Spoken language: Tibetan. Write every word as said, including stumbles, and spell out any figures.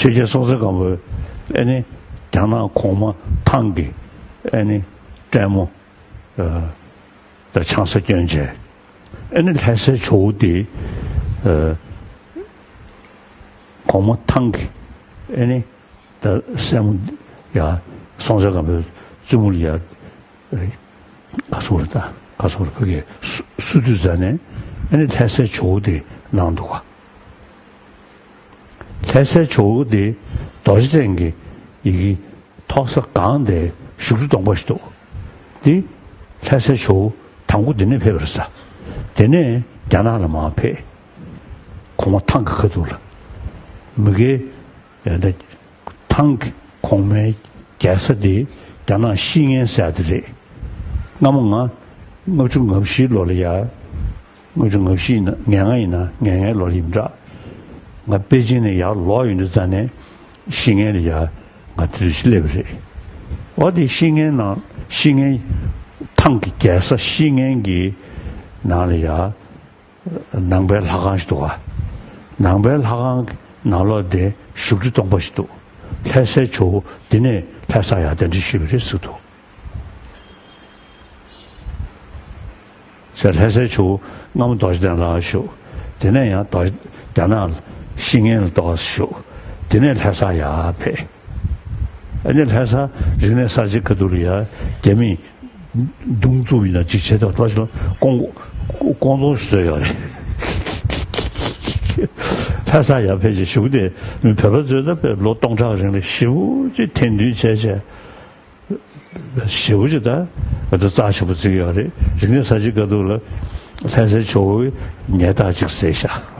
ཆོས་རྒྱལ་སྲོང་བཙན་སྒམ་པོས་ཨེ་ནི་རྒྱ་ནག་གོང་མ་ཐང་གི་ཨེ་ནི་སྲས་མོ་ཨ་དང་ཆང་ས་བསྐྱོན་བྱས། ཨེ་ནི་ལྷ་སའི་ཇོ་བོ་དེ་ཨ་གོང་མ་ཐང་གི་ཨེ་ནི་ད་སྲས་མོ་ཡ་སྲོང་བཙན་སྒམ་པོའི་བཙུན་མོ་ལ་ཡ་ག་སོང་རེད། ད་ག་སོང་རེད། ཕ་གིར་སུ་སུ་དུས་ཙ་ནས་ཨེ་ནི་ལྷ་སའི་ཇོ་བོ་དེ་གནང་འདུག་ག་ལྷ་སའི་ཇོ་བོ་དེ་རྡོ་རྗེ་གདན་གྱི་ཡི་གེ་ཐོག་ས་སྒང་དེ་བཞུགས་ཁྲི་སྟོང་པ་ཞིག་འདུག་དེ་ལྷ་སའི་ཇོ་བོ་དང་པོ་དེ་ནས་ཕེབས་པ་རེད་ས། དེ་ནས་རྒྱ་ནག་ལ་མར་ཕེབས། གོང་མ་ཐང་གི་ཁ་ཐུག་ལ། མི་སྒེར་ཡང་ད་ཐང་གི་གོང་མའི་རྒྱལ་ས་དེ་རྒྱ་ནག་བཤེས་གཉེན་ཟེར་ཡ་དེ་རེད། སྔ་མོ་ང་ལྔ་བཅུ་ང་བཞིའི་ལོ་ལ་ཡ། ལྔ་བཅུ་ང་བཞི་ཡིན་ན་ང་ལྔ་ཡིན་ན་ང་ལྔའི་ལོ་ལ་ཡིན་འདྲ། ང་པེ་ཅིན་ནས་ཡར་ལོག་ཡོང་དུས་ཙ་ནས་བཤེས་གཉེན་ལ་ཡ་ང་དེ་དུས་སླེབས་པ་རེད། འོ་དེ་བཤེས་གཉེན་ནང་བཤེས་གཉེན་ཐང་གི་རྒྱལ་ས་བཤེས་གཉེན་གྱི་ནང་ལ་ཡ། ནང་པའི་ལྷ་ཁང་ཞིག་འདུག་ག་ནང་པའི་ལྷ་ཁང་གི་ནང་ལོགས་དེ་བཞུགས་ཁྲི་སྟོང་པ་ཞིག་འདུག་ལྷ་སའི་ཇོ་བོ་འདི་ནས་ལྷ་ས་ཡར་གདན་འདྲེན་ཞུས་པ་རེད་ཟེར་འདུག་ཟེར། ལྷ་སའི་ཇོ་བོ་སྔ་མོ་རྡོ་རྗེ་གདན་ལ་བཞུགས། དེ་ནས་ཡང་རྡོ་རྒྱ་ནག་བཤེས་གཉེན་ལ་རྡོ་བཞུགས། དེ་ནས་ལྷ་ས་ཡར་ཕེབས། ཨ་ནི་ལྷ་ས་རིག་གནས་གསར་བརྗེ་ཁ་ཐུག་ལ་ཡ་རྒྱ་མིས་མདུང་བཙུགས་པ་ཡིན་ན་ཅིག་བྱས་ཏེ་ལོ་ཞིག་ལ་ཀོང་ཀོང་ཀོང་ཀོང་ཀྲོང་བཟོས་ཡོད་རེད། ལྷ་ས་ཡར་ཕེབས་བྱས་བཞུགས་ཏེ་མི་བོད་པ་ཚོས་ད་དཔེ་ལོ་སྟོང་ཕྲག་རིང་ལ་ཞེ་པོ་ཅིག་ཐེར་འདོན་བྱས་བྱས། ཞེ་པོ་ཅིག་ད་ད་རྩ་ཆེན་པོ་བརྩི་གི་ཡོད་རེད། རིག་གནས་གསར་བརྗེ་ཁ་ཐུག་ལ་ལྷ་སའི་ཇོ་བོས་ཉལ་ཐ་ཅིག་བཟས་ཤག